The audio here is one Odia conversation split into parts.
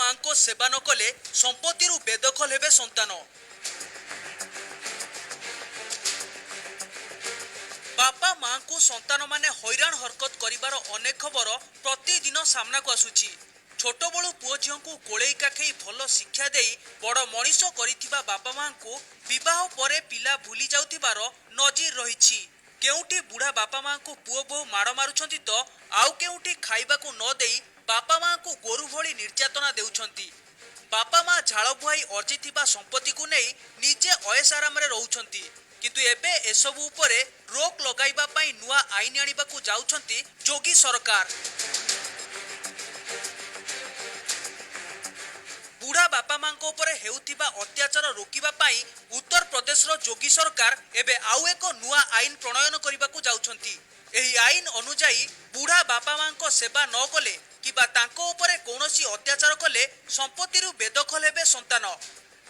ମାଙ୍କ ସେବା ନ କଲେ ସମ୍ପତ୍ତିରୁ ବେଦଖଲ ହେବେ ସନ୍ତାନ। ବାପା ମାଙ୍କୁ ସନ୍ତାନମାନେ ହଇରାଣ ହରକତ କରିବାର ଅନେକ ଖବର ପ୍ରତିଦିନ ସାମ୍ନାକୁ ଆସୁଛି। ଛୋଟବେଳୁ ପୁଅ ଝିଅଙ୍କୁ କୋଳେଇ କାଖେଇ ଭଲ ଶିକ୍ଷା ଦେଇ ବଡ଼ ମଣିଷ କରିଥିବା ବାପା ମାଙ୍କୁ ବିବାହ ପରେ ପିଲା ଭୁଲି ଯାଉଥିବାର ନଜିର ରହିଛି। କେଉଁଠି ବୁଢ଼ା ବାପା ମାଙ୍କୁ ପୁଅ ବୋହୂ ମାଡ଼ ମାରୁଛନ୍ତି ତ ଆଉ କେଉଁଠି ଖାଇବାକୁ ନ ଦେଇ ବାପା ମାଙ୍କୁ ଗୋରୁ ଭଳି ନିର୍ଯାତନା ଦେଉଛନ୍ତି। ବାପା ମା ଝାଳ ବୁହାଇ ଅର୍ଜିଥିବା ସମ୍ପତ୍ତିକୁ ନେଇ ନିଜେ ଅଏସ ଆରାମରେ ରହୁଛନ୍ତି। କିନ୍ତୁ ଏବେ ଏସବୁ ଉପରେ ରୋକ ଲଗାଇବା ପାଇଁ ନୂଆ ଆଇନ ଆଣିବାକୁ ଯାଉଛନ୍ତି ଯୋଗୀ ସରକାର। ବୁଢ଼ା ବାପା ମାଙ୍କ ଉପରେ ହେଉଥିବା ଅତ୍ୟାଚାର ରୋକିବା ପାଇଁ ଉତ୍ତରପ୍ରଦେଶର ଯୋଗୀ ସରକାର ଏବେ ଆଉ ଏକ ନୂଆ ଆଇନ ପ୍ରଣୟନ କରିବାକୁ ଯାଉଛନ୍ତି। ଏହି ଆଇନ ଅନୁଯାୟୀ ବୁଢ଼ା ବାପା ମାଙ୍କ ସେବା ନ କଲେ କିମ୍ବା ତାଙ୍କ ଉପରେ କୌଣସି ଅତ୍ୟାଚାର କଲେ ସମ୍ପତ୍ତିରୁ ବେଦଖଲ ହେବେ ସନ୍ତାନ।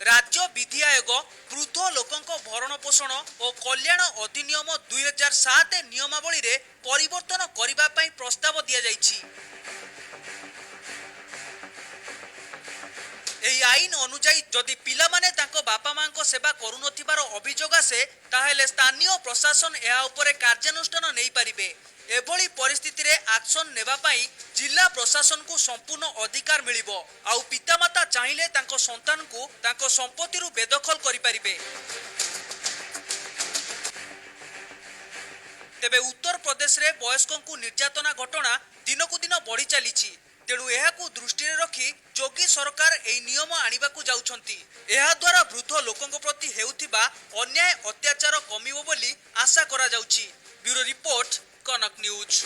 ରାଜ୍ୟ ବିଧି ଆୟୋଗ ବୃଦ୍ଧ ଲୋକଙ୍କ ଭରଣ ପୋଷଣ ଓ କଲ୍ୟାଣ ଅଧିନିୟମ 2007 ନିୟମାବଳୀରେ ପରିବର୍ତ୍ତନ କରିବା ପାଇଁ ପ୍ରସ୍ତାବ ଦିଆଯାଇଛି। ଏହି ଆଇନ ଅନୁଯାୟୀ ଯଦି ପିଲାମାନେ ତାଙ୍କ ବାପା ମାଙ୍କ ସେବା କରୁନଥିବାର ଅଭିଯୋଗ ଆସେ, ତାହେଲେ ସ୍ଥାନୀୟ ପ୍ରଶାସନ ଏହା ଉପରେ କାର୍ଯ୍ୟାନୁଷ୍ଠାନ ନେଇପାରିବେ। ଏଭଳି ପରିସ୍ଥିତିରେ ଆକ୍ସନ ନେବା ପାଇଁ ଜିଲ୍ଲା ପ୍ରଶାସନକୁ ସମ୍ପୂର୍ଣ୍ଣ ଅଧିକାର ମିଳିବ। ଆଉ ପିତାମାତା ଚାହିଁଲେ ତାଙ୍କ ସନ୍ତାନଙ୍କୁ ତାଙ୍କ ସମ୍ପତ୍ତିରୁ ବେଦଖଲ କରିପାରିବେ। ତେବେ ଉତ୍ତରପ୍ରଦେଶରେ ବୟସ୍କଙ୍କୁ ନିର୍ଯାତନା ଘଟଣା ଦିନକୁ ଦିନ ବଢ଼ି ଚାଲିଛି। ତେଣୁ ଏହାକୁ ଦୃଷ୍ଟିରେ ରଖି ଯୋଗୀ ସରକାର ଏହି ନିୟମ ଆଣିବାକୁ ଯାଉଛନ୍ତି। ଏହାଦ୍ୱାରା ବୃଦ୍ଧ ଲୋକଙ୍କ ପ୍ରତି ହେଉଥିବା ଅନ୍ୟାୟ ଅତ୍ୟାଚାର କମିବ ବୋଲି ଆଶା କରାଯାଉଛି। Bureau report, Kanak news.